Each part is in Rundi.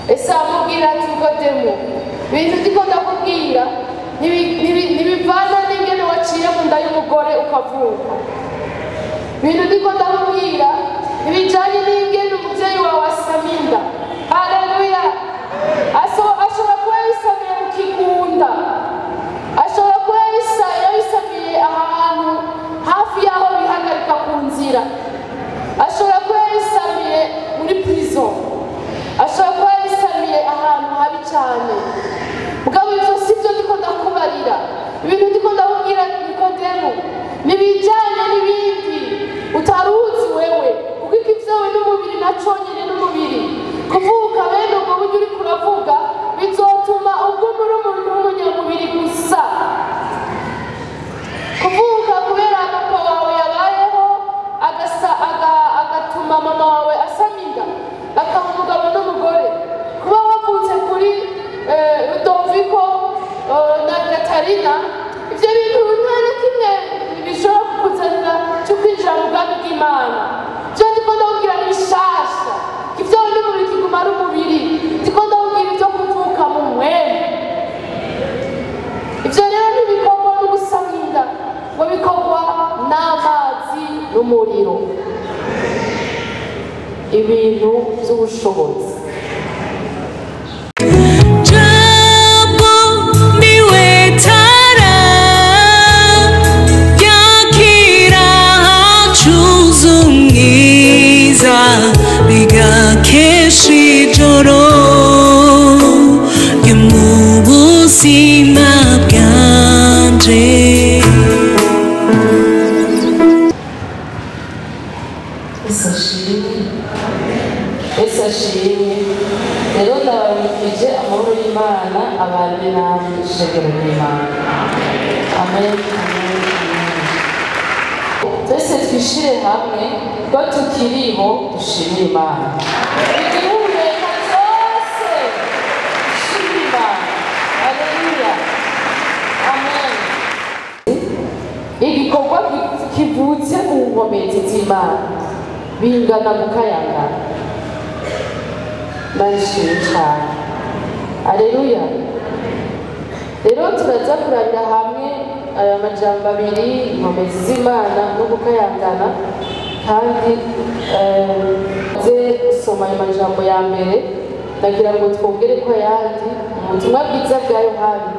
Ese amubwira ati Nikodemu, ibintu ndiko ndakubwira ntibivana n'ingene waciye mu nda y'umugore ukavuka. Ibintu ndiko ndakubwira ntibijanye n'ingene umuvyeyi wawe asama inda. Haleluya! Ashobora kuba yabisamiye mu kigunda, ashobora kuba yabisamiye ahantu hafi y'aho bihagarika ku nzira, ashobora kuba yabisamiye muri prison, ashobora kuba yabisamiye ahantu habi cyane. Mugabo ivyo sivyo ndiko ndakubarira. Ibintu ndiko ndakubwira Nikodemu nibijanye n'ibindi utaruzi wewe, kuko ikivyawe n'umubiri na conyene n'umubiri. Kuvuka bene ubwo buryo uriko uravuga bizotuma uguma uri umuntu w'umunyamubiri gusa. Kuvuka kubera papa wawe yabayeho agatuma mama wawe asama inda, akaba umugabo n'umugore. Kuba wavutse kuri Rudoviko na Katarina, ivyo bintu nta na kimwe bishobora kukuzanira cyo kwinjira mu bwami bw'Imana. Ivyo ndiko ndakubwira ni bishasha. Ivyawe n'umubiri kiguma ari umubiri. Ndiko ndakubwira ivyo kuvuka mu mwene. Ivyo rero ntibikorwa n'ugusama inda, ngo bikorwa n'amazi n'umuriro, ibintu vy'ubushobozi. Jambo niwe tara yakira hacuze umwiza bigakesha ijoro ryo mu buzima bwanje. Yesu ashimwe, Yesu ashimwe. Rero ndababikije amahoro y'Imana abane namwe, ishengero ry'Imana. Amen, amen, amen. Twese twishire hamwe ko tukiriho dushimire Imana. Igihumeka cyose dushimire Imana. Haleluya, amen. Igikorwa kivutse mu nkomezi z'Imana bingana gukayangana. Ndashimye cyane. Haleluya. Rero turaza kurabira hamwe aya majambo abiri, inkomezi z'Imana no gukayangana. Kandi nze gusoma ayo majambo ya mbere, ndagira ngo twongere ko ayandi mu butumwa bwiza bwa Yohana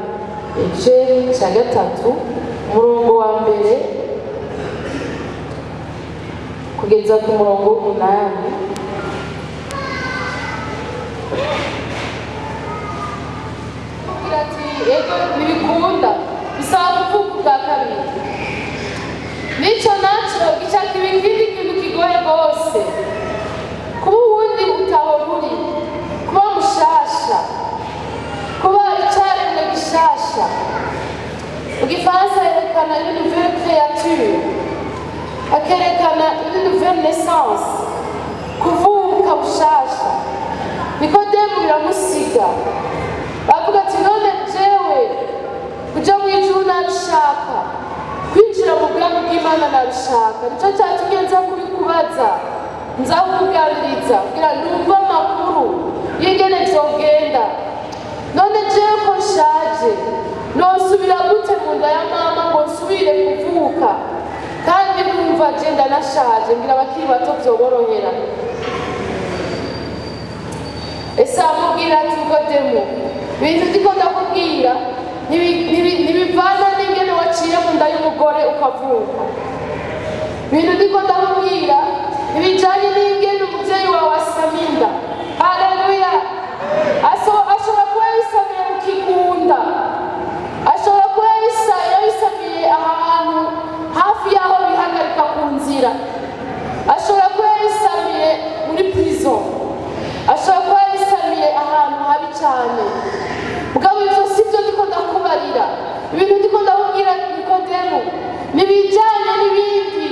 igice cya 3 umurongo wa mbere kugeza ku murongo w'umunani. Ati ego ntibikunda, bisaba kuvuka ubwa kabiri. Nico naco gica kiba ikindi kintu kigoye rwose. Kuba uwundi utahora uri, kuba mushasha, kuba icaremwe gishasha. Mu gifaransa yerekana une nouvelle créature, akerekana une nouvelle naissance, kuvuka bushasha. Nikodemu biramusiga, bavuga ati none jewe kuja mu ijuru nabishaka, kwinjira mu bwami bw'Imana nabishaka. Nico catumye nza kubikubaza, nza kukuganiriza kugira numve amakuru y'ingene vyogenda. None jewe ko nshaje, nosubira gute mu nda ya mama ngo nsubire kuvuka? Kandi numva je ndanashaje, ngira abakiri bato vyoborohera. Ese amubwira ati Nikodemu, ibintu ndiko ndakubwira ntibivana n'ingene waciye mu nda y'umugore ukavuka. Ibintu ndiko ndakubwira ntibijanye n'ingene umuvyeyi wawe asama inda. Haleluya! Ashobora kuba yabisamiye mu kigunda, ashobora kuba yabisamiye ahantu hafi y'aho bihagarika ku nzira, ashobora kuba yabisamiye muri prison, ashobora kuba yabisamiye ahantu habi cyane. Mugabo ivyo sivyo ndiko ndakubarira. Ibintu ndiko ndakubwira Nikodemu nibijanye n'ibindi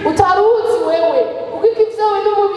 utaruzi wewe, kuko ikivyawe n'umubiri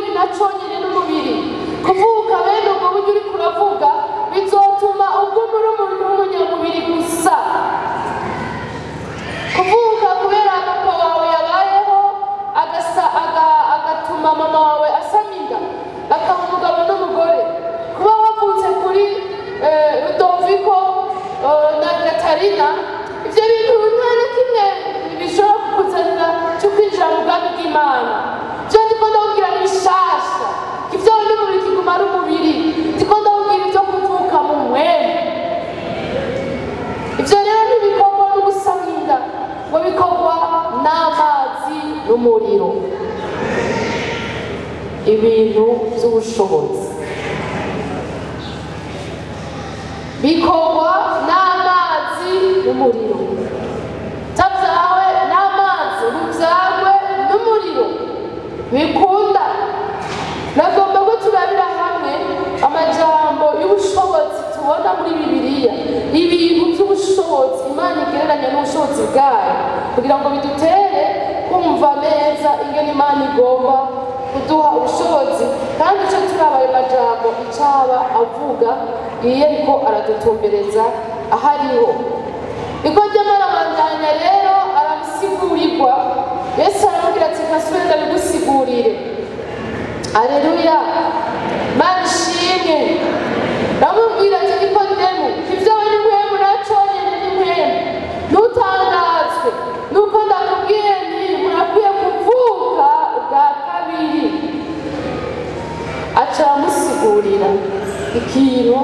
Ibintu by'ubushobozi bikorwa n'amazi n'umuriro. Utabyawe n'amazi ubyagwe n'umuriro bikunda. Nagomba ko turabira hamwe amajambo y'ubushobozi tubona muri Bibiliya, ibintu by'ubushobozi Imana igereranya n'ubushobozi bwayo, kugira ngo bidutere kumva neza ingene Imana igomba kuduha ubushobozi. Kandi icyo turaba ayo majambo icaba avuga iyo ariko aradutumbereza ahariho. Nikodemo arabandanya rero aramusigurirwa. Yesu aramubwira ati kasubire ndabigusigurire. Aleluya, Mana ishimwe. Aramubwira ati Nikodemo, ivyawe ni mpwemu na conyene ni mpwemu, ntutangazwe nuko ndakubwiye nti murakwiye kuvuka ubwa kabiri. Aca aramusigurira ikintu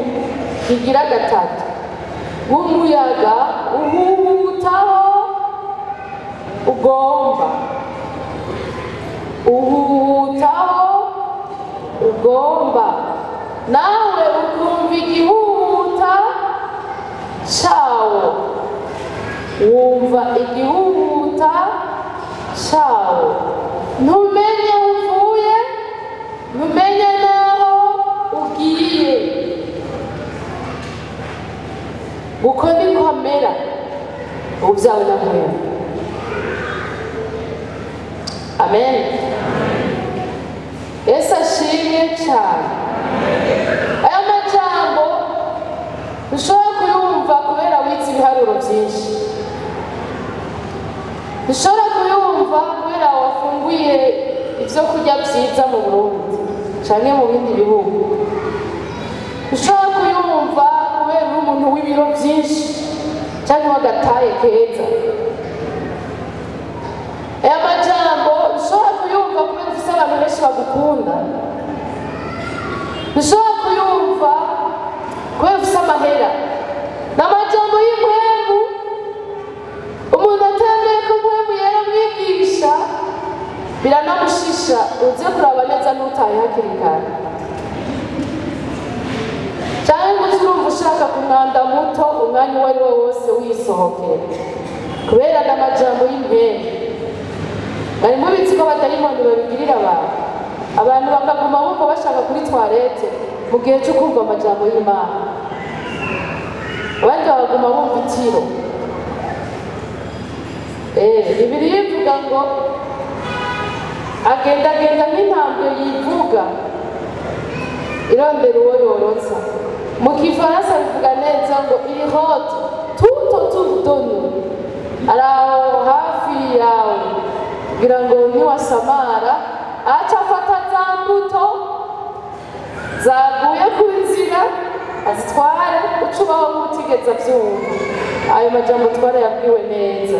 kigira gatatu: umuyaga uhuhutaho ugomba, uhuhutaho ugomba, nawe ukumva igihuhuta cawo, wumva igihuhuta cawo, ntumenye aho uvuye, ntumenye n'aho ugiye. Uko niko amera ubyawe na mpwemu. Amen. Yesu ashimwe cyane. Aya majambo ushobora kuyumva kubera wize ibiharuro byinshi, ushobora kuyumva kubera wafunguye ibyo kurya byiza mu Burundi canke mu bindi bihugu, ushobora kuyumva kubera uri umuntu w'ibiro byinshi canke w'agataye keza. Aya majambo ushobora kuyumva kubera ufise abantu benshi bagukunda, ushobora kuyumva kubera ufise amahera. Ni amajambo y'impwemu. Umuntu atemeye ko mpwemu yera mwigisha biranamushisha. Uze kuraba neza n'utaye hakiri kare, canke ngo uze urumva ushaka ku mwanda muto umwanya uwo ari wo wose wisohokera, kubera ni amajambo y'impwemu. Bari mubizi ko abadayimoni babigirira abantu, abantu bakaguma bumva bashaka kuri toilette mu gihe cyo kumva amajambo y'Imana, abandi bakaguma bumva itiro. Bibiliya ivuga ngo agendagenda nk'intambwe yivuga irondera uwo yorotsa. Mu kifaransa bivuga neza ngo il rôde tout autour de nous, ari aho hafi yawe kugira ngo niwasamara aca afata za mbuto zaguye ku nzira azitware, uca ubaho nk'utigeze avyumva. Ayo majambo twarayabwiwe neza.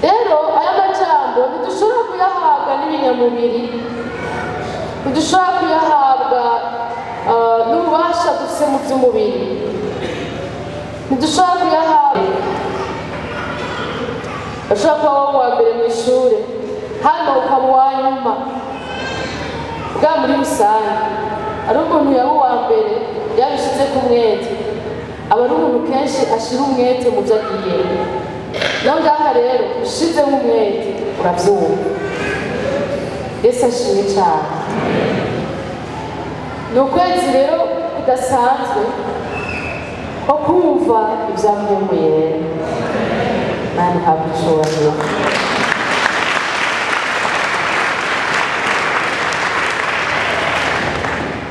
Rero aya majambo ntidushobora kuyahabwa n'ibinyamubiri, ntidushobora kuyahabwa n'ububasha dufise mu vy'umubiri, ntidushobora kuyahabwa. Ushobora kuba wowe uwa mbere mw'ishure, hano ukaba uwa nyuma. Bwa muri rusange ari umuntu yaba uwa mbere yabishize ku mwete, aba ari umuntu kenshi ashira umwete mu vyo agiyemo. No ngaha rero ushizemo umwete uravyumva. Yesu ashimwe cane. Ni ukwezi rero kudasanzwe ko kumva ivya mpwemu yera. Mana ihabwe icubahiro.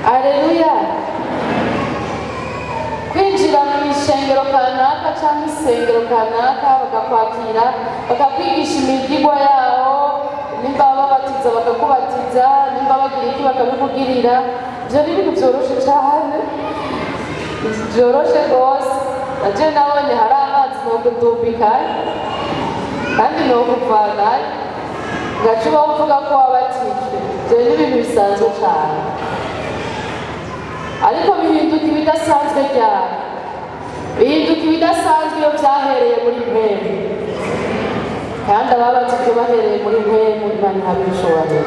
Aleluya. Kwinjira mu ishengero kanaka canke isengero kanaka bakakwakira, bakakwigisha imigigwa yaho, nimba babatiza bakakubatiza, nimba bagira iki bakabikugirira, ivyo ni ibintu vyoroshe cane, vyoroshe rwose. Naje nabonye hari amazi nokudumbikayo kandi nokuvanayo, ugaca ubaho uvuga ko wabatijwe. Ivyo ni ibintu bisanzwe cane, ariko bihinduka ibidasanzwe ryari? Bihinduka ibidasanzwe iyo vyahereye muri mpwemu. Kandi ababatijwe bahereye muri mpwemu, Imana ihabwe icubahiro.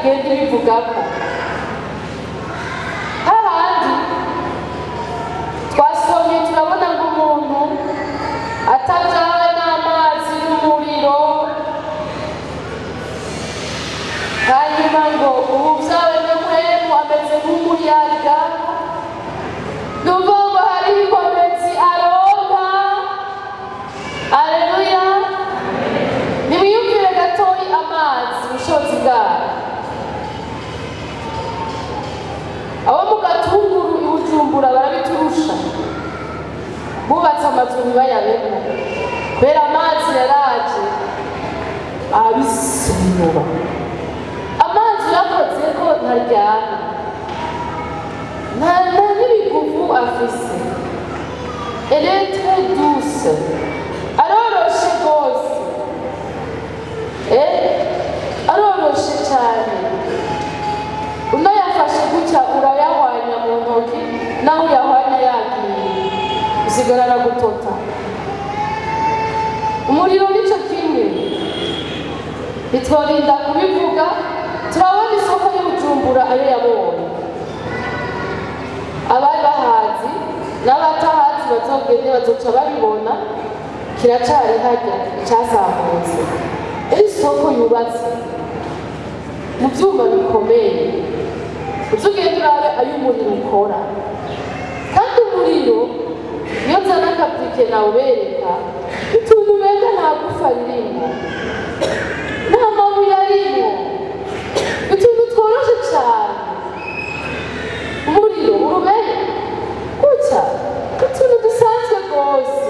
igenda ibivugako. Hahandi twasomye turabona ngo umuntu atabyawe n'amazi n'umuriro, hanyuma ngo ububyawe n'umwemu ameze nk'umuyaga. Numva ngo hariho inkomezi aronka. Aleluya. Nimwiyumvire gatoyi amazi ubushobozi bwayo. Abo mu Gatunguru i Bujumbura barabiturusha, bubatse amazu ntibayabemo kubera amazi yaraje abisunura. Amazi uyakoze ko ntaryana, nta n'ibiguvu afise. Elle est très douce, aroroshe rwose, aroroshe cyane. Unayafashe gutya urayahwanya mu ntoki, naho uyahwanya yagiye usigarana gutota. Umuriro nicyo kimwe, ntitworinda kubivuga. Turabona isoko y'Ubujumbura ayo yabonye, abari bahazi n'abatahazi bazogende bazoca babibona, kiracari harya icazamutse. Isoko yubatse mu byuma bikomeye, uzugenda urabe ayo umuriro ukora. Kandi umuriro iyo nzana akabrike nawubereka, utuntu umenga nta gufa ririmo, nta mabuye arimo, utuntu tworoshe cyane. Umuriro urubeye gutya, utuntu dusanzwe rwose.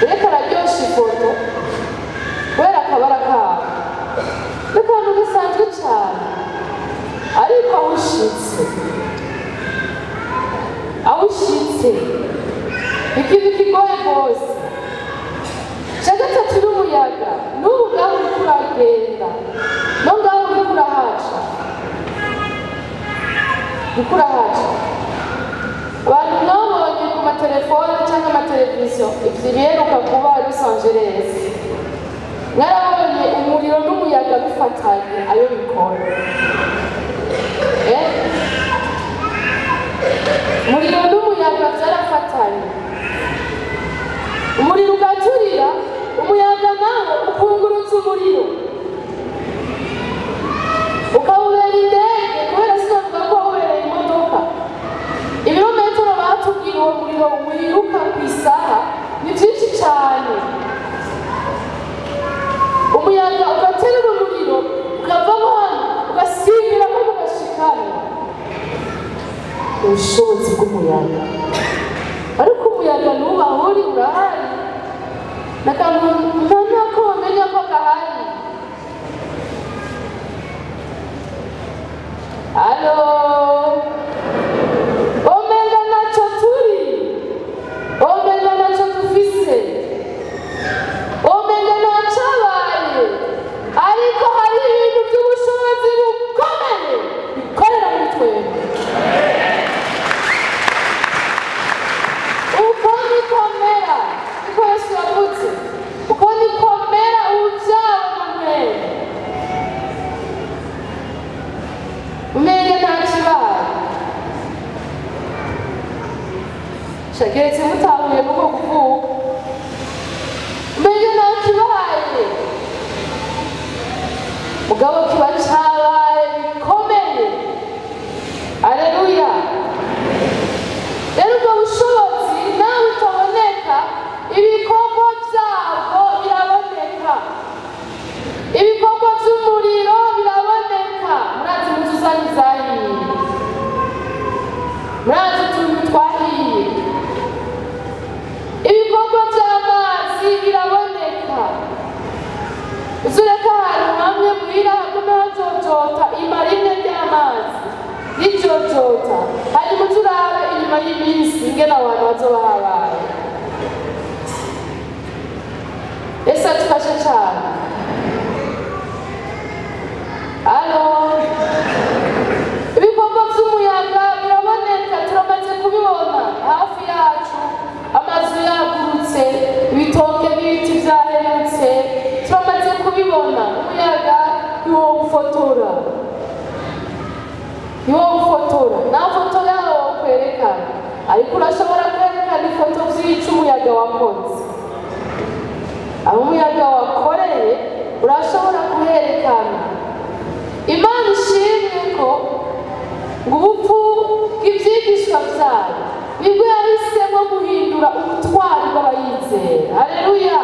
Ureka araryosha ifoto kubera akabara kabo, n'akantu gasanzwe cyane. Ariko aho ushitse, aho ushitse ikintu kigoye rwose. Icya gatatu n'umuyaga. N'ubu ngaho uriko uragenda, no ngaho uriko urahaca, uriko urahaca. Abantu mwabonye ku matelefone cyangwa amateleviziyo ivyo biheruka kuba Los Angeles, mwarabonye umuriro n'umuyaga bifatanye ayo bikora. Umuriro n'umuyaga byarafatanye, umuriro ugaturira, umuyaga nawo ukungurutsa umuriro ukawubera indege. Kubera sinavuga ko wawubereye imodoka, ibirometero batubwira uwo muriro wiruka ku isaha ni byinshi cyane. Umuyaga ugaterura umuriro ukavamo hano ugasimbiramo ugashikana. Ubushobozi bw'umuyaga. Ariko umuyaga n'ubu aho uri urahari, n'akantu mbona ko bamenya ko gahari. Alo, omenga ntacyo turi, omenga ntacyo dufise, omenga ntacyabaye, ariko hari ibintu by'ubushobozi bukomeye bikorera muri twebwe. Uko niko mera, niko Yesu yavuze, uko niko mera urubyaro na mwene. Umenga nta kibaye, shakeretse mutahuye kuko kuvuka. Umenga nta kibaye, mugabo kiba cabaye bikomeye. Aleluya. Rero ubwo bushobozi nawe utaboneka, ibikorwa byabwo biraboneka. Ibikorwa by'umuriro biraboneka. Murazi impuzu zanyu zahiye, murazi utuntu twahiye. Ibikorwa by'amazi biraboneka. Uzureka ahantu hamwe muhira hagume hajojota imarine ry'amazi rijojota, hanyuma uzurabe inyuma y'iminsi ingene abantu bazoba habaye. Yesu adufashe cyane. Alo, ibikorwa by'umuyaga biraboneka, turamaze kubibona hafi yacu. Amazu yagurutse, ibitoke n'ibiti byaherutse, turamaze kubibona. Umuyaga Ntiwogufotora, ntiwogufotora nta foto yawo wokwerekana, ariko urashobora kwerekana ifoto vy'ico umuyaga wakoze. Aho umuyaga wakoreye urashobora kuherekana. Imana ishimwe ko ngo ubupfu bw'ivyigishwa vyayo nibwo yahisemo guhindura ubutwari bw'abayizera. Haleluya,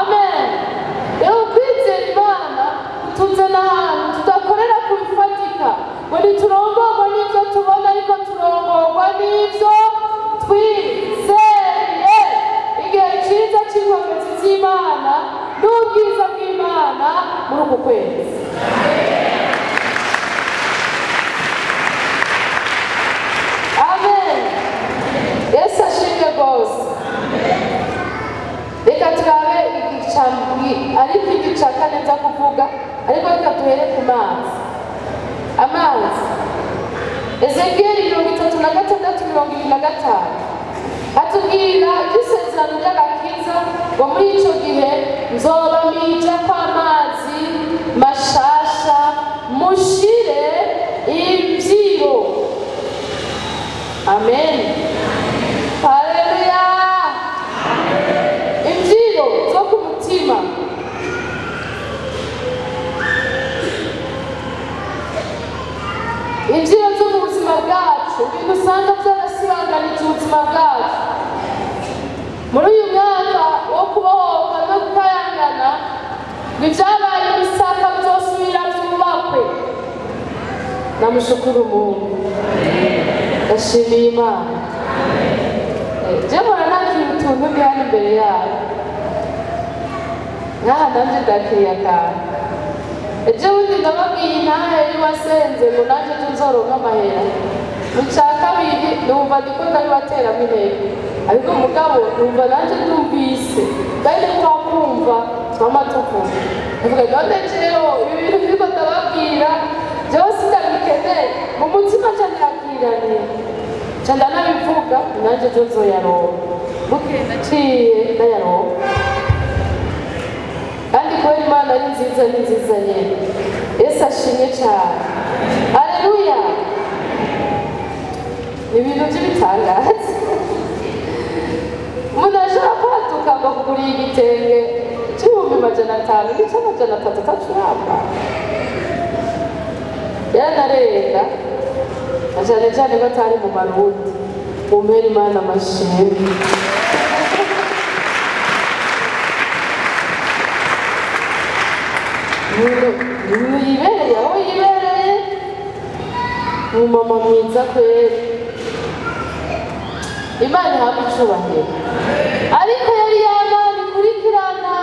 amen. Rero kwizera Imana kutuzana ahantu tudakorera ku bifatika, ngo ntiturongorwa n'ivyo tubona, ariko turongorwa n'ivyo twizeye. Igihe ciza c'inkomezi z'Imana n'ubwiza bw'Imana muri uku kwezi. Amen. Yesu ashimwe rwose. Reka turabe ariko igica kane nza kuvuga, ariko reka duhere ku mazi. Amazi. Ezekiyeli 36:25 atubwira iby'isezerano ry'agakiza, ngo muri ico gihe nzoba mija kw'amazi mashasha mushire imvyiro. Amen. Haleluya. Imvyiro zo ku mutima. Imvyiro zo mu buzima bwacu, ibintu usanga vyarasibanganije ubuzima bwacu. Muri uyu mwaka wo kubohoka no gukayangana, ngo ivyabaye ibisaka bizosubira vyubakwe. Namushukuru Mungu, ndashimiye Imana. Je mpora nakira utuntu ndi hano imbere yayo, nkaha nanje ndakiriye akantu. Ejo bundi ndababwiye intahe y'uwasenze ngo nanje ejo nzoronka amahera. Mu ca kabiri numva ndiko ndabibateramwo intege, ariko mugabo numva nanje ndumvise kandi kwa kumva twama tuvuga. Ndavuga none jewe ibi bintu biriko ndababwira jewe sindabikeneye, mu mutima nca ndakiraniye, nca ndanabivuga nanje ejo nzoyaronka. Bukeye naciye ndayaronka. Kandi kubera Imana ari nziza, ni nziza nyene. Yesu ashimwe cane. Haleluya. Ni ibintu by'ibitangaza. Umuntu ashobora kwaduka ngo kugurira igitenge c'500,000 n'ic'amajana atatu atacuramba. Yaranarenga, na cane cane ko atari mu Marundi. Mumpere Imana amashimwe. Umuntu yibereye aho yibereye, umumama mwiza kweri. Imana ihabwe icubahiro. Ariko yari yamana ikurikirana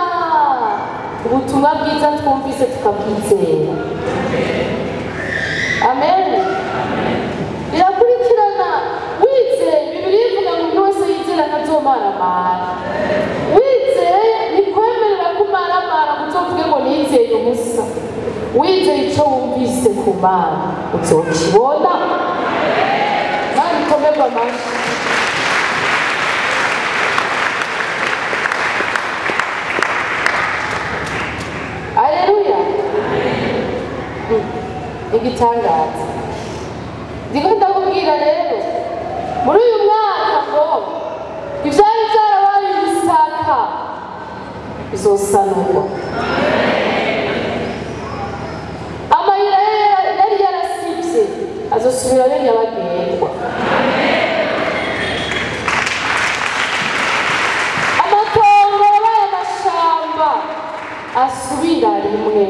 ubutumwa bwiza twumvise tukabwizera. Amen. Irakurikirana wizeye. Bibiliya ivuga ngo umuntu wese yizera ntazomaramara. Wizeye ntikwemerera kumaramara ngo uzovuge ngo nizeye ubusa. Wizeye ico wumvise ku Mana uzokibona. Imana ikomerwe amashi. Haleluya. Igitangaza. Ndiko ndakubwira rero muri uyu mwaka ngo ivyari vyarabaye ibisaka bizosanurwa. Amayira yari yarasivye azosubira abe nyabagendwa. Amatongo yabaye amashamba asubira rimwe.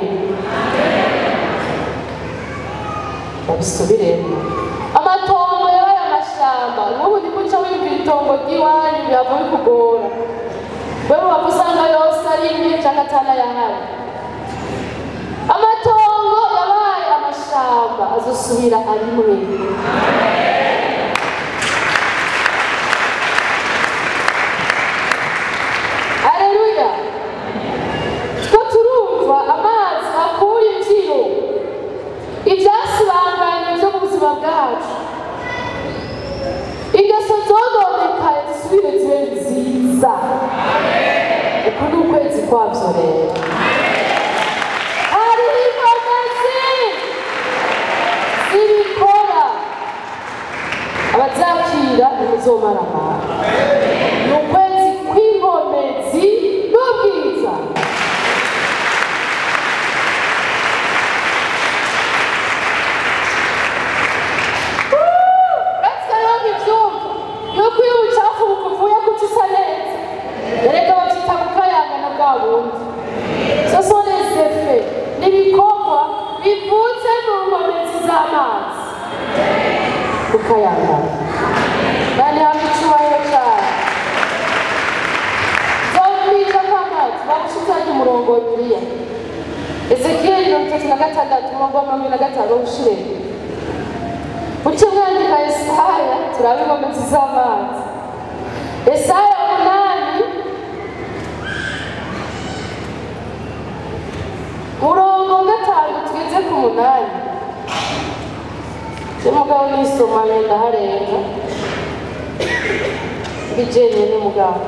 Babisubiremo. Amatongo yabaye amashamba. Nk'ubu ndikuca wiyumvira itongo ry'iwanyu birava bikugora. Wewe waba usanga yose ari imwe canke atanayahari. Amatongo yabaye amashamba azosubira arimwe. Haleluya. Two turumva amazi akura imvyiro, ivyasibanganye vyo mu buzima bwacu, ingeso zononekaye zisubire zibe nziza. Uku ni ukwezi kwavyo rero. Hariho Abazakira ntimuzomaramara. Ni ukwezi kw'inkomezi n'ubwiza. Uretse rero ntibyumva yuko iyo ubucafu bukuvuye kuko usa neza, erega babyita gukayangana bwa bundi. Ce sont les effets, ni ibikorwa bivutse mu nkomezi z'amazi. Gukayangana. Bani hamwe icyubahiro cyane. Zomwija kw'amazi bagushitanye umurongo wa Bibiliya. Ezekiyeli 36 umurongo wa 45 bawushire. Uce mwandika Yesaya turabe inkomezi z'amazi. Yesaya 8 murongo 5 tugeze ku 8. Mugabo nisoma ndaharenga bijyanye n'umugabo.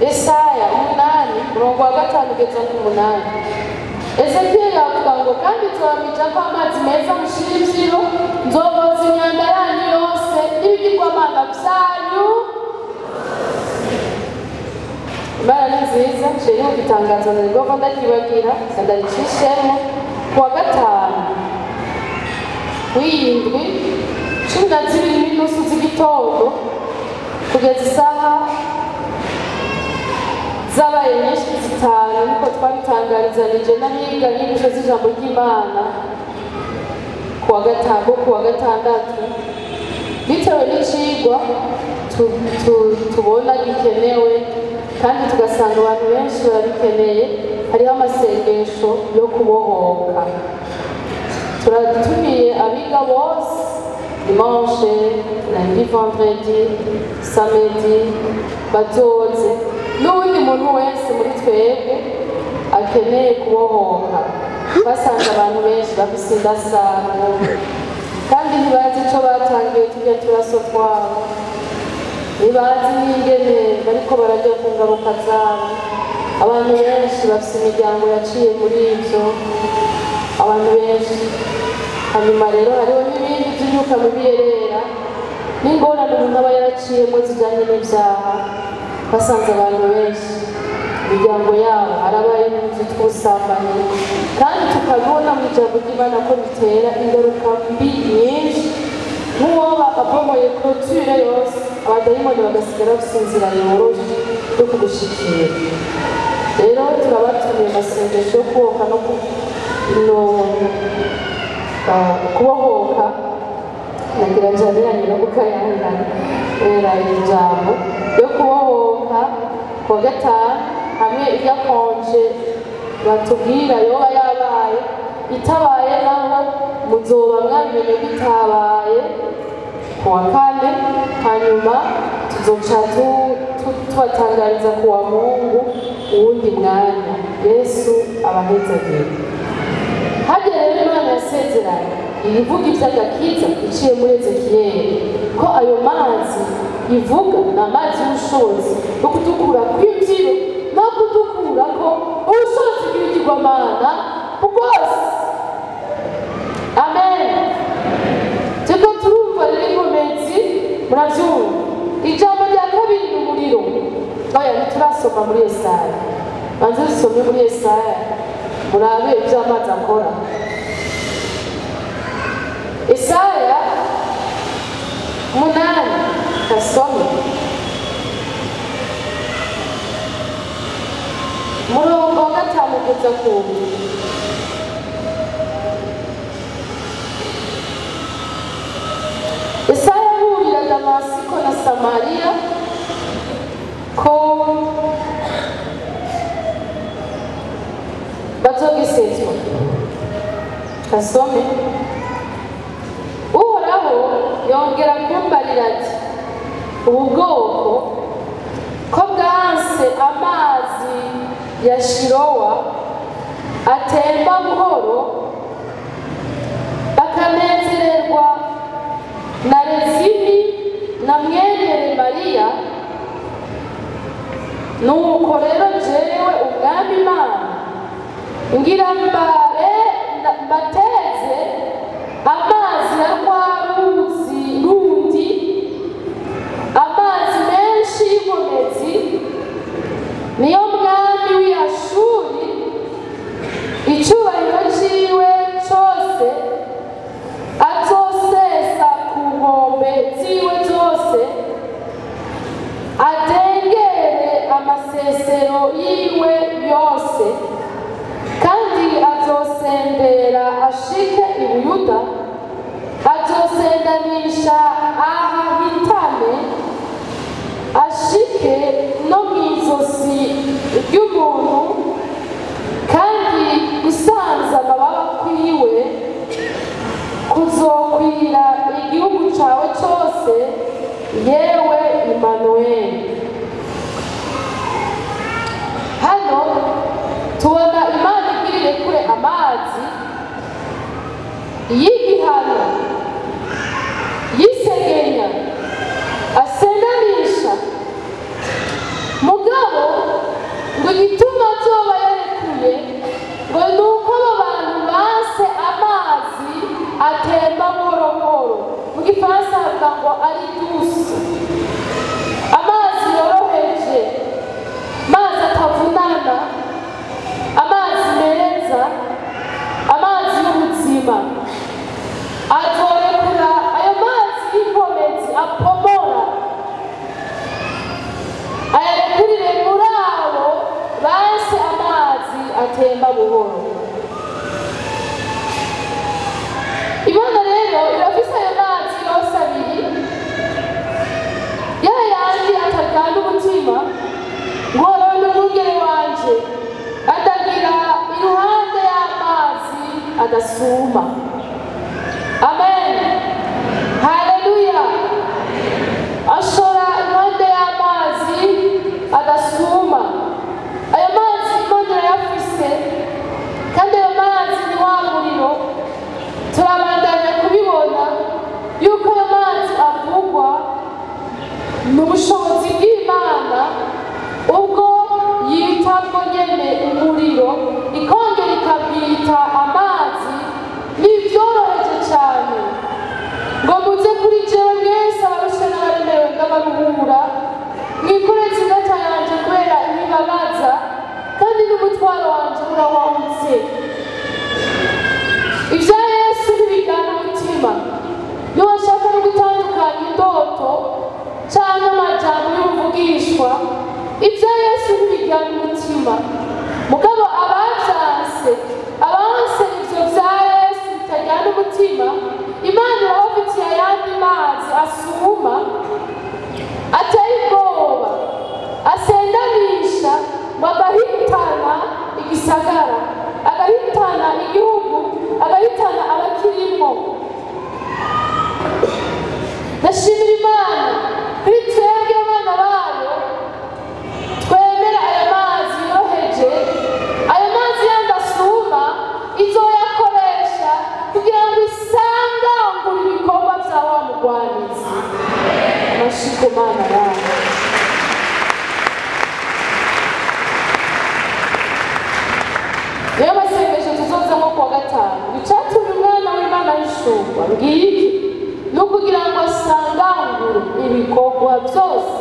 Yesaya 8 murongo wa 5 kugeza ku 8. Ezekiyeli avuga ngo kandi nzobamija ko amazi meza mushira imvyiro, nzoboza imyanda yanyu yose n'ibigirwamana vyanyu. Imana ni nziza, nsheri mu gitangazo ndarigomba ndakibagira ndaricishemo ku wa gatanu w'iyindwi 12:30 z'igitondo kugeza isaha zabaye nyinshi 5, niko twabitangarizanije n'abiga inyigisho z'ijambo ry'Imana ku wa gatanu ku wa gatandatu, bitewe n'icigwa tubona gikenewe kandi tugasanga abantu benshi barabikeneye. Hariho amasengesho yo kubohoka. Turatumiye abiga bose dimanche, lundi, vendredi, samedi bazoze, n'uwundi muntu wese muri twebwe akeneye kubohoka. Basanze abantu benshi bafise indasago kandi ntibazi ico batangiye turya turaso twabo, ntibazi n'ingene bariko bararya ku ngaruka zabo. Abantu benshi bafise imiryango yaciye muri ivyo, abantu benshi. Hanyuma rero hariho n'ibindi vy'imyuka mibi yerera n'ingorane umuntu aba yaraciyemo zijanye n'ivyaha. Basanze abantu benshi imiryango yabo harabaye n'inzu tw'ubusambanyi, kandi tukabibona mu ijambo ry'Imana ko bitera ingaruka mbi nyinshi. Nk'uwoba abomoye clôture yose, abadayimoni bagasigara bafise inzira yoroshe yo kugushikira. Rero turabatumiye amasengesho yo kubohoka no kubohoka, nagira njaniranye no gukayangana kubera iri jambo yo kubohoka ku wa gatanu, hamwe irya konje batubwira yoba yabaye itabaye, naho muzoba mwabimenye ko itabaye ku wa kane. Hanyuma tuzoca tubatangariza ku wa Mungu uwundi mwanya. Yesu abahezagire. Harya rero Imana yasezeranye ibivuga ivy'agakiza iciye muri Ezekiyeli ko ayo mazi ivuga ni amazi y'ubushobozi bwo kudukura kw'imvyiro no kudukurako ubushobozi bw'ibigirwamana bwose. Amen. Turiko turumva rero inkomezi, muravyumva. Ijambo rya kabiri ni umuriro. Oya, ntiturasoma muri Yesaya. Banze dusome muri Yesaya murabe ivyo amazi akora. Yesaya 8 kasome murongo wa 5 kugeza ku 7. Yesaya aburira Damasiko na Samariya ko bazogisezwa. Kasome. Uhoraho yongera kumbarira ati ubu bwoko ko bwanse amazi ya Shirowa atemba buhoro, bakanezererwa na Rezini na mwene Remaliya, nuko rero jewe umwami Imana ngira mbateze amazi ya rwa Icyubahiro cyiwe cyose azosesa ku nkombe ziwe zose, adengere amasesero yiwe yose, kandi azosendera ashike i Buyuda, azosendanisha ahahitane ashike no mu izosi ry'umuntu, kandi gusanza amababa kwiwe kuzokwira igihugu cyawe cyose, yewe Imanuweli. Hano tubona Imana igirire kure amazi y'igihano, y'isegenya, asendanisha. Mugabo ngo igituma azoba yarekuye ngo ni uko abo bantu banse amazi atemba buhoro buhoro. Mu gifaransa bavuga ngo ari douce, amazi yoroheje, amazi atavunana, amazi meza, amazi y'ubuzima. Azorekura ayo mazi y'inkomezi apomora, ayarekurire muri abo banse amazi atemba buhoro. Imana rero irafise ayo mazi yose abiri, ya yandi ataryana umutima, ngo ni umwungere wanje andagira iruhande y'amazi adasuma. Amen, haleluya. Ashora iruhande y'amazi adasuma. Ayo mazi Imana irayafise, kandi ayo mazi ni wa muriro. Turabandanya kubibona yuko ayo mazi avugwa ni ubushobozi bw'Imana, ubwo yita bwo nyene umuriro, ikongera ikabwita amazi. Ni ibyoroheje cyane ngo muze kuri jewe mwese abarushe n'abaremerewe n'abaruhura, mwikoreze ingata yanje kubera ntibabaza, kandi n'umutwaro wanje urawahutse. Ibya Yesu ntibigana umutima. Iyo bashaka no gutandukanya indoto cyangwa amajambo y'ubuvugishwa, ibya Yesu ntibigana umutima. Mugabo abavyanse, abanse ivyo vya Yesu bitajyana umutima, Imana irabafitiye ayandi mazi asuma, ateye ubwoba, asendanisha, ngo agahitana igisagara, agahitana igihugu, agahitana abakirimo. Ndashimira Imana kuri twebwe abana bayo twemera aya mazi yoroheje, ayo mazi yandi asuma izoyakoresha kugira ngo isangangure ibikorwa bya wa mugwanizi. Amashiko Mana yawe. Niyo masengesho tuzozamo kuwa gatanu. Icatumye umwana w'Imana ahishurwa ngiki, ni ukugira ngo asangangure ibikorwa byose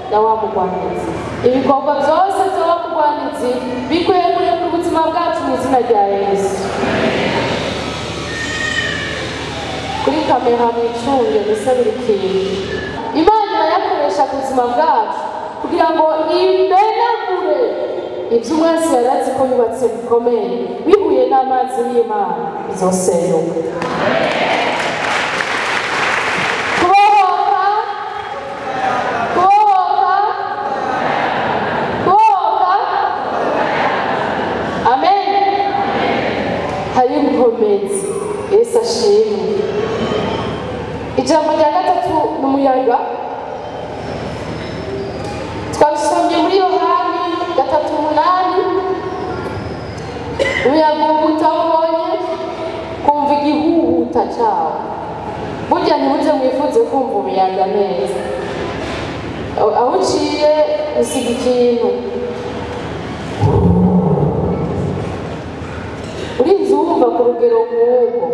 bya wa mugwanizi. Ibikorwa byose bya wa mugwanizi bikwiye kurekura ubuzima bwacu mu izina rya Yesu. Kuri kamera mwicunge musabire ikintu. Imana irayakoresha ku buzima bwacu kugira ngo imenagure ibyo umwansi yari azi ko yubatse bikomeye, bihuye n'amazi y'Imana bizosenyuka. Kubohoka, kubohoka, kubohoka. Amen. Hari inkomezi. Yesu ashimwe. Ijambo rya gatatu ni umuyaga. Twabisomye muri Yohani 3:8. Umuyaga uhuta ubonye, kumva igihuhuta cyawo. Burya ntimuze mwifuze kumva umuyaga neza. Aho uciye usiga ikintu, urinze uwumva ku rugero nk'urwo,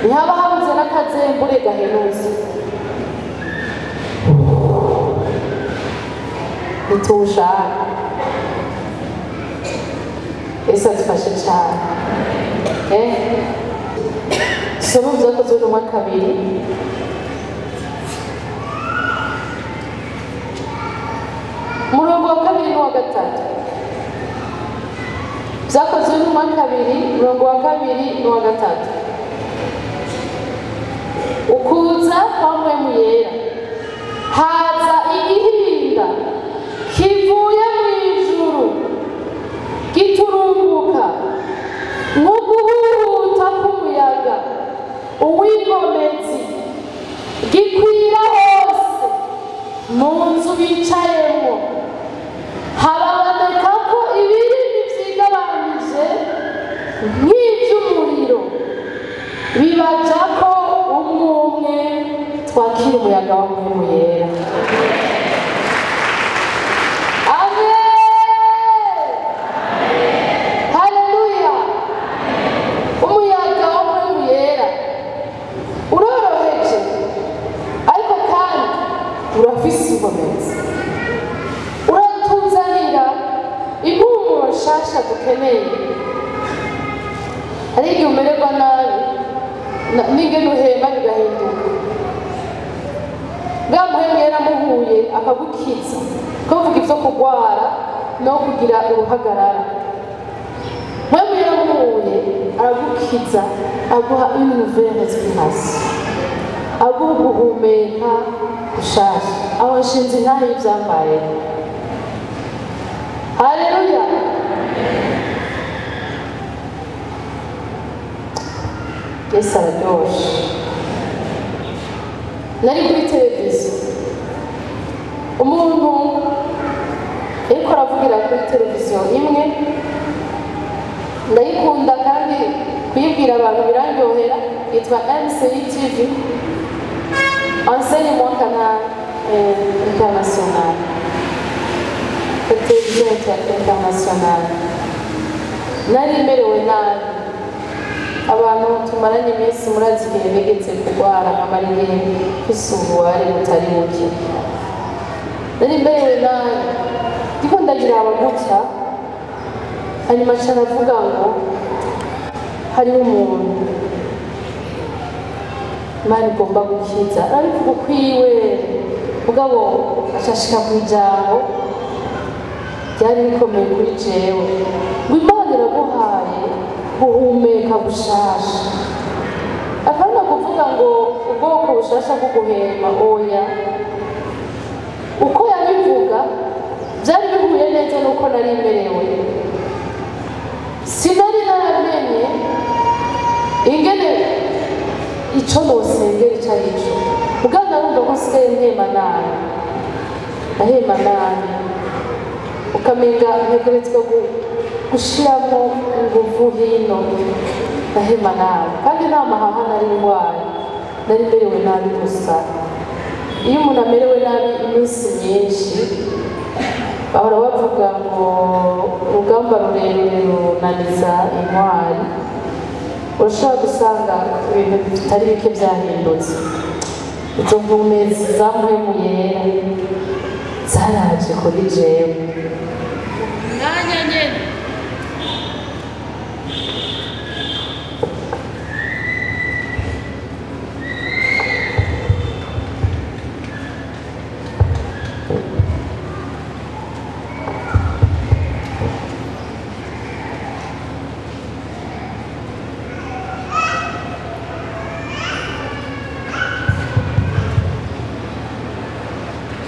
ntihaba habuze n'akazembure gahenutse. Ntituwushaka. Yesu adufashe cyane. Soma mu Byakozwe n'Intumwa 2. Umurongo wa 2 n'uwa 3. Byakozwe n'Intumwa 2, umurongo wa 2 n'uwa 3. Ukuza kwa Mpwemu Yera, haza igihinda kivuye mu ijuru giturumbuka nk'uguhuhuta k'umuyaga uw'ingomezi, gikwira hose mu nzu bicayemo. Hababoneka ko ibirimi vyigabanije nk'ivy'umuriro, bibajako umwe umwe. Twakira umuyaga wa Mpwemu Yera. Amen. Haleluya. Umuyaga wa Mpwemu Yera uroroheje, ariko kandi urafise inkomezi, uratuzanira impumuro nshasha dukeneye. Hari igihe umererwa nabi n'ingene uhema bigahinduka. Bwa Mpwemu Yera muhuye akagukiza, kuvuga ivyo kugwara no kugira uruhagarara. Mpwemu Yera muhuye aragukiza, aguha une nouvelle respiration, aguha guhumeka gushasha. Aho nshinze intahe y'ivyambayeho. Haleluya. Yesu araryoshe. Nari kuri televiziyo, umuntu ariko aravugira kuri televiziyo imwe, ndayikunda kandi kuyibwira abantu birandyohera, yitwa MCI TV, Enseignement Canal International, televiziyo international. Nari merewe nabi, abantu tumaranye iminsi murazi igihe begetse kurwara, nkamara igihe mfise ubuware butari buke. Nari merewe nabi, ndiko ndagiraba gutya, hanyuma nca ndavuga ngo hariho umuntu Imana igomba gukiza. Arabivuga ukwiwe, mugabo acashika kw'ijambo ryari rikomeye kuri jewe, ngo Imana iraguhaye guhumeka gushasha. Apana kuvuga ngo ubwoko bushasha bwo guhema, oya. Uko yabivuga byari bihuye neza nuko nari merewe. Sinari naramenye ingene ico nosengera ico arico. Mugabo narumva ko nsigaye mpema nabi, ndahema nabi, ukamenga ntegerezwa gushiramo inguvu hino, ndahema nabi. Kandi nta mahaha nari ndwaye, nari merewe nabi gusa. Iyo umuntu amerewe nabi iminsi myinshi, bahora bavuga ngo urugamba rurerure runaniza intwari. Urashobora gusanga ibintu bitari bike byahindutse. Izo nkomezi za Mpwemu Yera zaraje kuri jewe. Mwanya nyene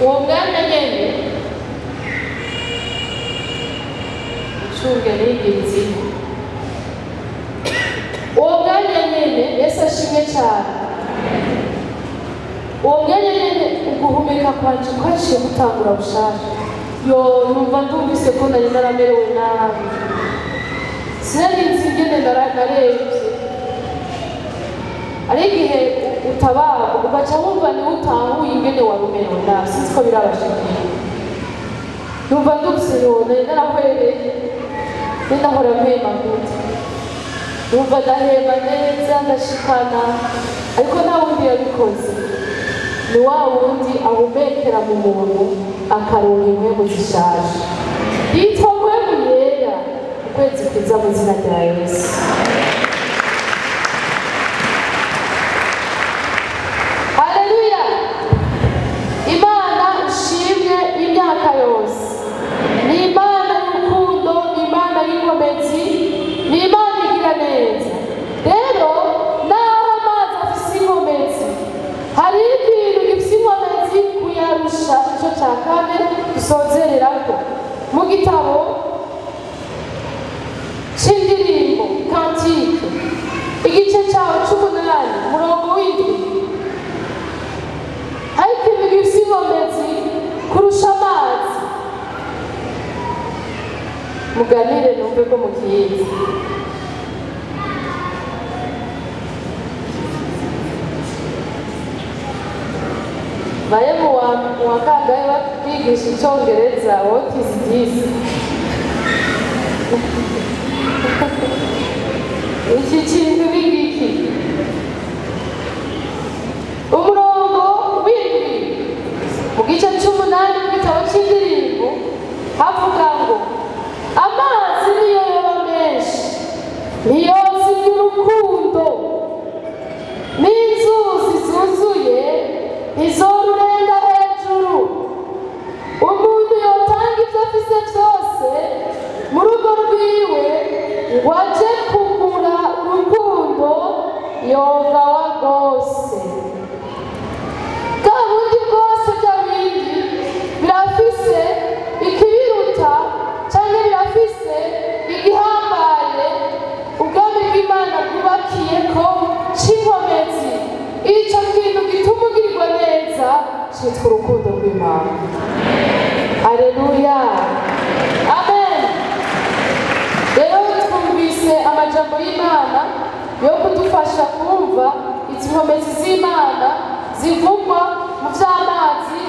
uwo mwanya nyene ucunge n'igenzi. Uwo mwanya nyene Yesu ashimwe cyane. Uwo mwanya nyene uguhumeka kwanje kwaciye gutangura bushasha. Yo numva ndumvise ko nari naramerewe nabi, sinari nzi ingene narebye. Ari igihe utabara ugaca wumva niwe utahuye ingene wari umerewe nabi, sinzi ko birabashikiye. Numva ndumvise yo nari narahwereye, nari nahora mpema gute, numva ndahema neza ndashikana, ariko nta wundi yabikoze. Ni wa wundi ahumekera mu muntu akaronka impwemu zishaje, yitwa Mpwemu Yera. Ukwezi kwiza mu izina rya Yesu. Haleluya! Imana ishimwe imyaka yose. Ni Imana y'urukundo, ni Imana y'inkomezi, ni Imana igira neza. Rero naho amazi afise inkomezi, hari ikintu gifise inkomezi kuyarusha. Ico ca kane dusozererako mu gitabo c'indirimbo, Cantique, igice cawo c'umunani, umurongo w'indwi. Hari ikintu gifise inkomezi kurusha amazi. Muganire numve ko mukizi. Baye mu wa kangahe bigisha icongereza? What is this? Iki kintu ni iki? Umurongo w'indwi mu gice c'umunani mu gitabo c'indirimbo havuga ngo amazi niyo yoba menshi ntiyozimya urukundo, n'inzuzi zuzuye ntizorurenga hejuru. Umuntu yotanga ivyo afise vyose mu rugo rwiwe ngo aje kugura urukundo, yogawa rwose. Bwa bundi bwose, bya bindi birafise ikibiruta canke birafise igihambaye ubwami bw'Imana bwubakiyeko c'inkomezi. Ico kintu gituma ugirirwa neza citwa urukundo rw'Imana. Haleluya, amen. Rero twumvise amajambo y'Imana yo kudufasha kumva izi nkomezi z'Imana zivugwa mu vy'amazi.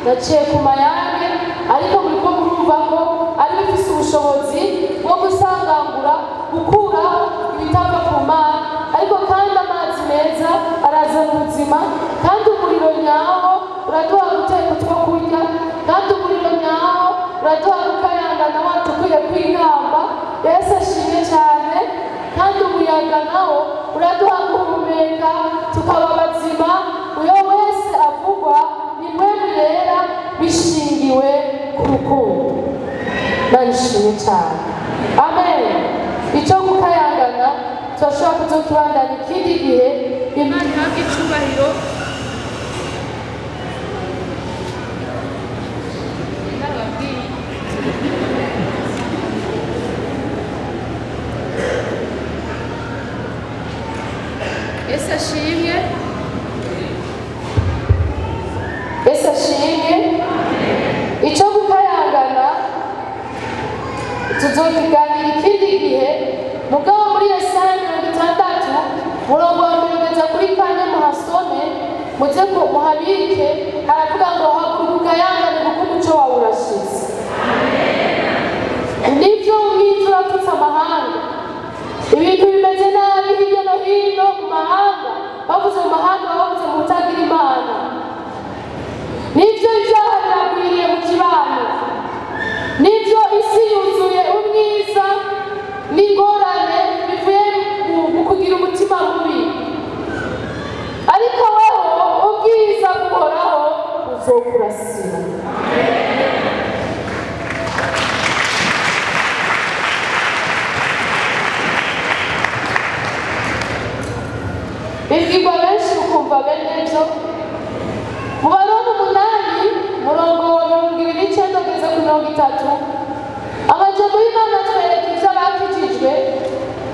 Naciye ku mayange, ariko muriko murumva ko ari bifise ubushobozi bwo gusangangura, gukuraho ibitava ku Mana. Ariko kandi amazi meza arazana ubuzima, kandi umuriro nyawo uraduha guteka utwo kurya, kandi umuriro nyawo uraduha gukayangana watukwiye kw'inkamba. Yesu ashimwe cyane. Kandi umuyaga nawo uraduha guhumeka tukaba bazima. Uyo wese avugwa ni mpwemu yera, bishingiwe ku rukundo. Imana ishimwe cyane, amen. Icyo gukayangana turashobora kuzokibandanya ikindi gihe. Imana ihabwe icubahiro. Nababwiye. Yesu ashimwe. Yesu ashimwe. Icyo gukayangana tuzokiganira ikindi gihe. Mugabo muri Yesaya 60 murongo wa 1 kugeza kuri 4, muhasome, muze ko muhabike. Haravuga ngo haguruka ukayangane kuko umuco wawe urashize. Nibyo, umwiza urapfutse amahanga, ibintu bimeze nabi hirya no hino mu mahanga. Bavuze mu mahanga, bavuze mu butagira Imana. Nibyo, ibyaha biragwiriye mu kibano. Nibyo, isi yuzuye umwiza n'ingorane bivuye mu kugira umutima mubi. Ariko wowe ubwiza buhoraho buzokurasira. Bibwirwa benshi ukumva bene byo. Mu Baroma 8 murongo wa 29 kugeza ku 30, amajambo y'Imana atwereka ibyo abakijijwe,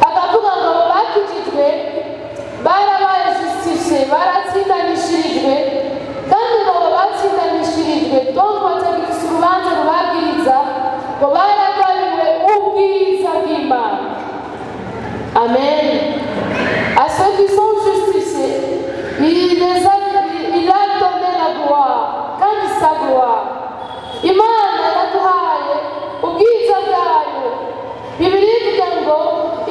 akavuga ngo abo bakijijwe barabaye justifiés, baratsindanishirijwe. Kandi ngo abo batsindanishirijwe, donc batagifise urubanza rubabwiriza, ngo baragabiwe ubwiza bw'Imana. Amen. À ceux qui sont justifiés, il a donné la gloire, kandi sa gloire. Imana yaraduhaye ubwiza bwayo. Bibiliya ivuga ngo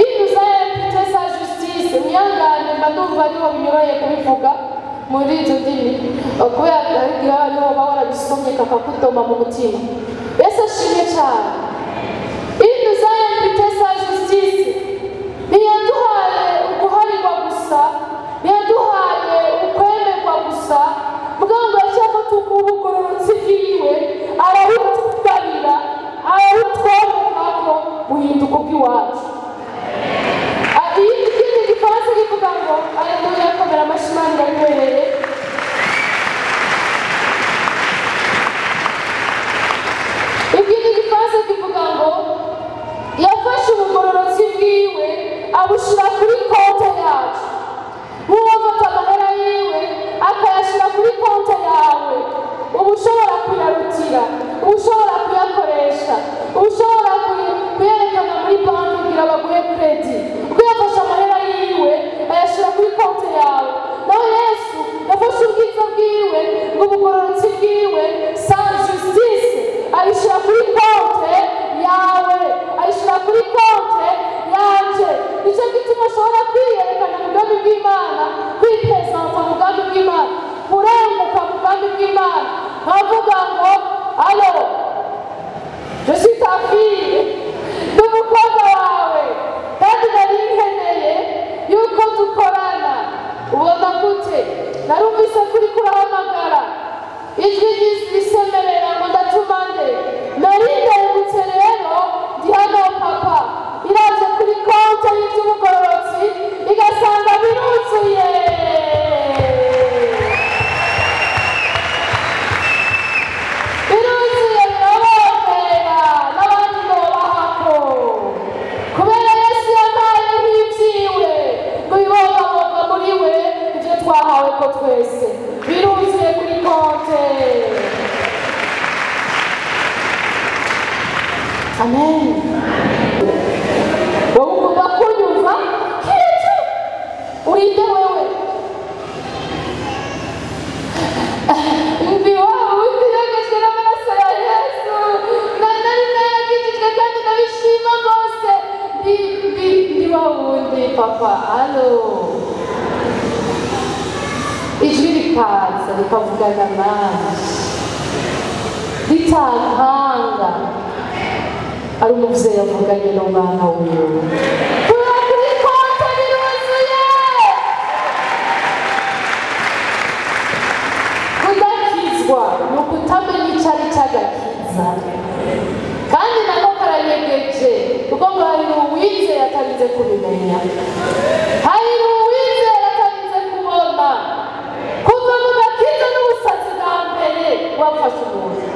il nous a imputé sa justice. Mwihangane, mba ndumva ariho binyoroheye kubivuga muri izo ndimi, kubera hari igihe ariho uba warabisomye kakakudoma mu mutima. Yesu ashimwe cyane. Il nous a imputé sa nzira, ushobora kuyakoresha, ushobora kuyerekana muri banki kugira baguhe credit, kuko yafashe amahera yiwe ayashyira kuri konti yawe. Naho Yesu yafashe ubwiza bwiwe bw'ubugororotsi bwiwe sa justice ayishyira kuri konti yawe, ayishyira kuri konti yanje. Nicyo gituma ushobora kwiyerekana mu bwami bw'Imana, kwipresenta mu bwami bw'Imana, kurenguka mu bwami bw'Imana, nkavuga ngo alo, je suis ta fille, ndi umukobwa wawe, kandi nari nkeneye yuko dukorana. Ubona gute? Narumvise ko uriko urahamagara ijwi risemerera ngo ndatuma nde. Nari ndengutse rero ndi hano papa, iravye kuri konte y'ivy'ubugororotsi igasanga biruzuye. Biruzuye, birabongera n'abandi nobahako, kubera Yesu yampaye nk'ivyiwe ngo ibibongabonga muri we ivyo twahawe ko twese biruzuye kuri konte. Amen. Wowe ugomba kunyumva kitu urinde wewe. Ndi wa wundi yogejwe n'amaraso ya Yesu, nari naragijijwe kandi ndabishima rwose. Ndi wa wundi papa, alo, ijwi rikaza rikavugana nanje ritankanga, ari umuvyeyi avuganye n'umwana wiwe. Kubera kuri konte biruzuye. Kudakizwa ni ukutamenya ico ari c'agakiza, kandi nako karanyegeje, kuko ngo hari uwizeye atarinze kubimenya, hari uwizeye atarinze kubona. Kuva mu gakiza n'ubusazi bwa mbere wafashe umuntu,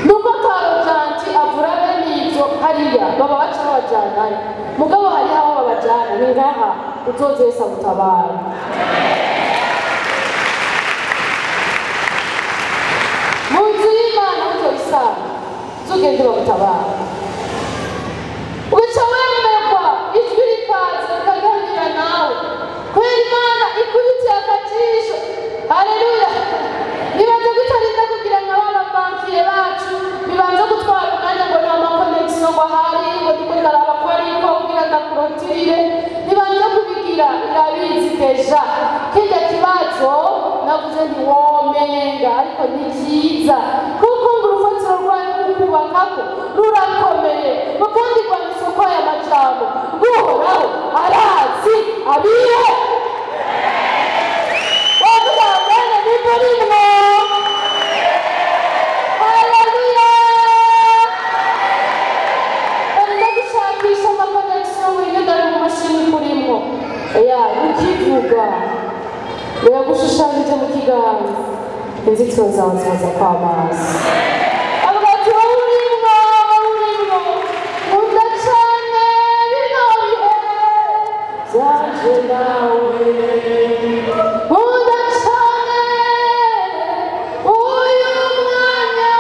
nuko Karojanti avura bene ivyo hariya baba baca babajanayo, mugabo hariho aho babajana ni ngaha uzoze wese agutabara. Mu nzu y'Imana uzobisanga, uzogende bagutabara, ugaca wemerwa, ijwi rikaza rikaganira nawe, kubera Imana ikubitiye akajisho. Haleluya. Nibanza gutarinda kugira nka ba bankiye bacu bibanza gutwara umwanya ngo nta makonegisiyo ngo ahari, ngo ndiko ndaraba ko ariko kugira ndakurotirire. Nibanza kubigira, irabizi deja. Kirya kibazo navuze nti womenga, ariko ni cyiza, kuko ngo urufatiro rwayo rw'ukubakako rurakomeye, ngo kandi rwanditswe ko aya majambo Uhoraho arazi abiwe. Wavuga mwene ntimurimwo. Haleluya. Barimo gushakisha amakonegisiyo wigenda ari mu mashini kurimwo, ya ukivuga biragushushanyije mu kiganza, inzitiro zawe zibaza kw'amazi. Avuga ati wowe urimwo, wowe urimwo, nkunda cane bino bihe byanje nawe, nkunda cane uyu mwanya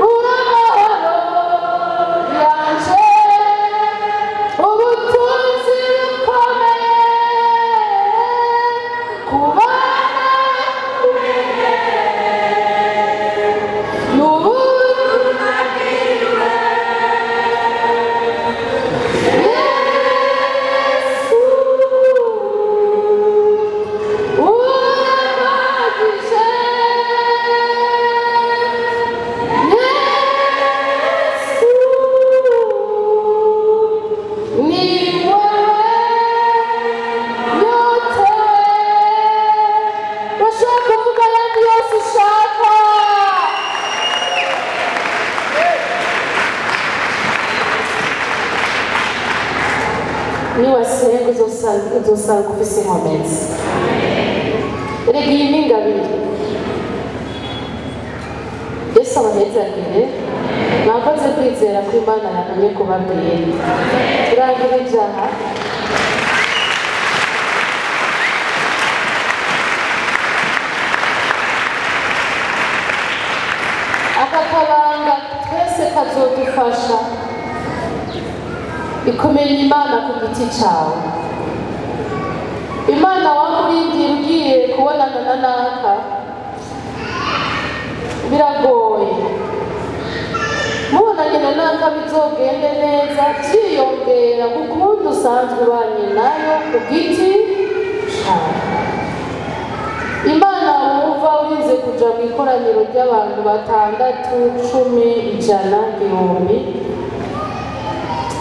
uramahoro yanje, ubutunzi bukomeye kubana n'ubuntu Yesu uramagije, Yesu ni wewe nyotewe. Urashobora kuvuga ayandi yose ushaka. Niwasenga uzosanga ufise inkomezi. Erega iyi ni ingabire. Yesu abahezagire. Mwakoze kwizera ko Imana yantumye kubabwira. Turangira ibyaha. Akabanga twese kazodufasha ikumenya Imana ku giti cyawe. Imana wamurindira ugiye kubonana na naka biragoye, mubonanye na naka bizogende neza, byiyongera kukundi usanzwe ubanye nayo ku giti cyawe. Imana wumva urinze kuja mu ikoraniro ry'abantu 6, 10, 100, 1000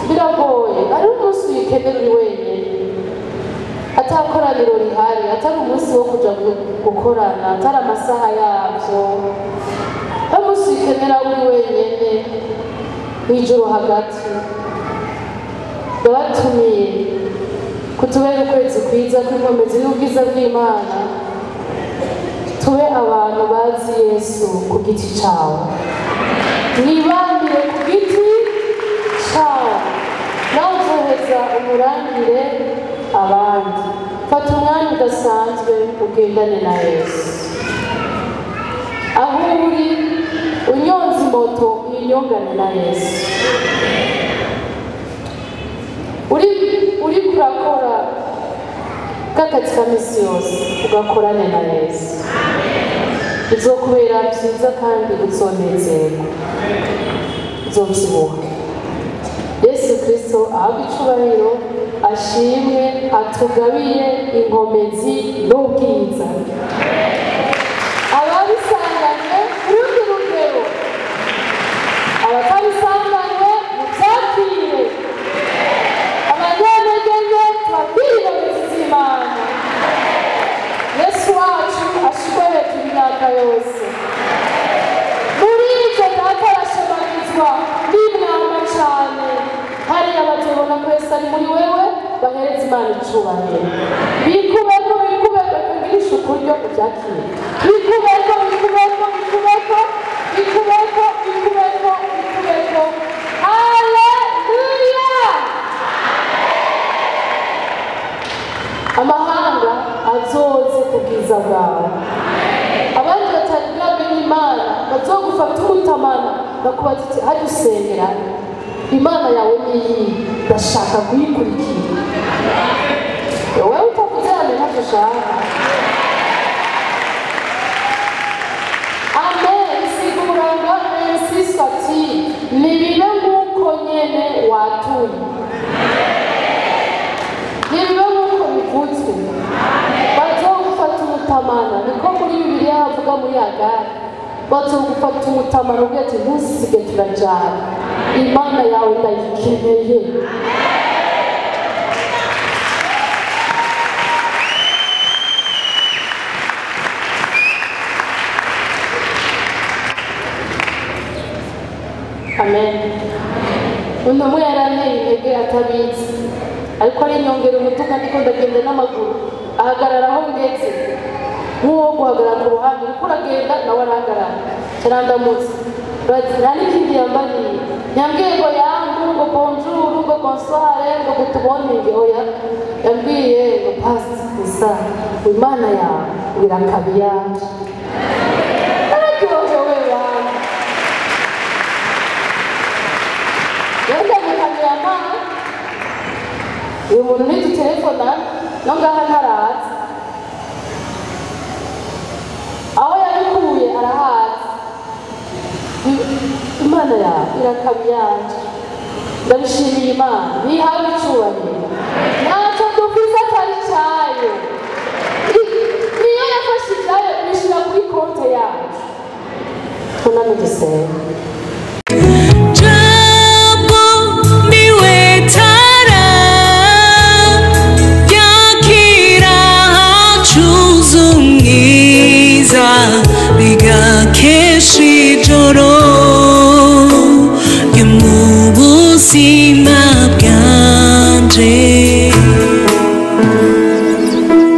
biragoye. Ari umunsi uyikenera uri wenyine, atakoraniro rihari, atari umunsi wo kuja gukorana, atari amasaha yabyo. Ari umunsi uyikenera uri wenyine mw'ijoro hagati. Ndabatumiye kutubera ukwezi kwiza kw'inkomezi n'ubwiza bw'Imana, tube abantu bazi Yesu ku giti cyawe, mwibanire ku giti cyawe, nawe uzoheza umurangire abandi. Fata umwanya udasanzwe ugendane na Yesu. Aho uri unyonze moto, uyinyongane na Yesu. Uri kurakora kakazi ka misi yose, ugakorane na Yesu. Bizokubera byiza kandi uzonezerwa, uzobyibuha. Yesu Kristo ahabwe icubahiro, ashimwe, atugabiye inkomezi n'ubwiza. Ababisanganywe urundi rugero, abatabisanganywe mubyakire, abanyantege nke tubabwire inkomezi z'Imana. Yesu wacu ashirwe hejuru imyaka yose. Muri ibyo Data arashemagizwa n'imwama cyane. Hariya bazobona ko Yesu ari muri wewe, bahereze Imana icubahiro. Bikubeko, bikubeko, ngirisha ukuryo ubyakire. Bikubeko, bikubeko, bikubeko, bikubeko, bikubeko, bikubeko. Haleluya! Amahanga azoze ku bwiza bwawe. Abandi batari bwamenye Imana bazogufata umutamana, bakubaza ati hajya usengera Imana yawe niyi, ndashaka kuyikurikira. Wowe utavuze amen ntacyo ushaka. Amen isigura ngo ainsi soit-il, nibibe nk'uko nyene watuye, nibibe nk'uko bivuzwe. Bazogufata umutamana, niko muri Bibiliya havuga muri Hagari. Bazogufata umutamana uvuga ati ntusige turajana, Imana yawe ndayikeneye. Amen. Umuntu umwe yaranteye intege atabizi, ariko arinyongera umutuka, ndiko ndagenda n'amaguru, ahagarara aho ngeze nk'uwo guhagarara ku ruhande, uriko uragenda nawe arahagarara. Carandamutse, nta n'ikindi yambariye, yambwiye ngo yambu, ngo bonjour, ngo bonsoir, ngo good morning, oya. Yambwiye ngo pastor gusa Imana yawe irakabiya. Nararyohewe bantu. Uyu muntu ntidutelefona no ngaha ntaraza, aho yabikuye arahaza. Imana yawe irakabiyanje, ndabishimiye Imana, ntihawe icubahiro. Ntacyo dufise atari cayo, niyo yafashe ivyayo ibishira kuri konte yacu. Tuname dusenge. Bigakesha ijoro ryo mu buzima.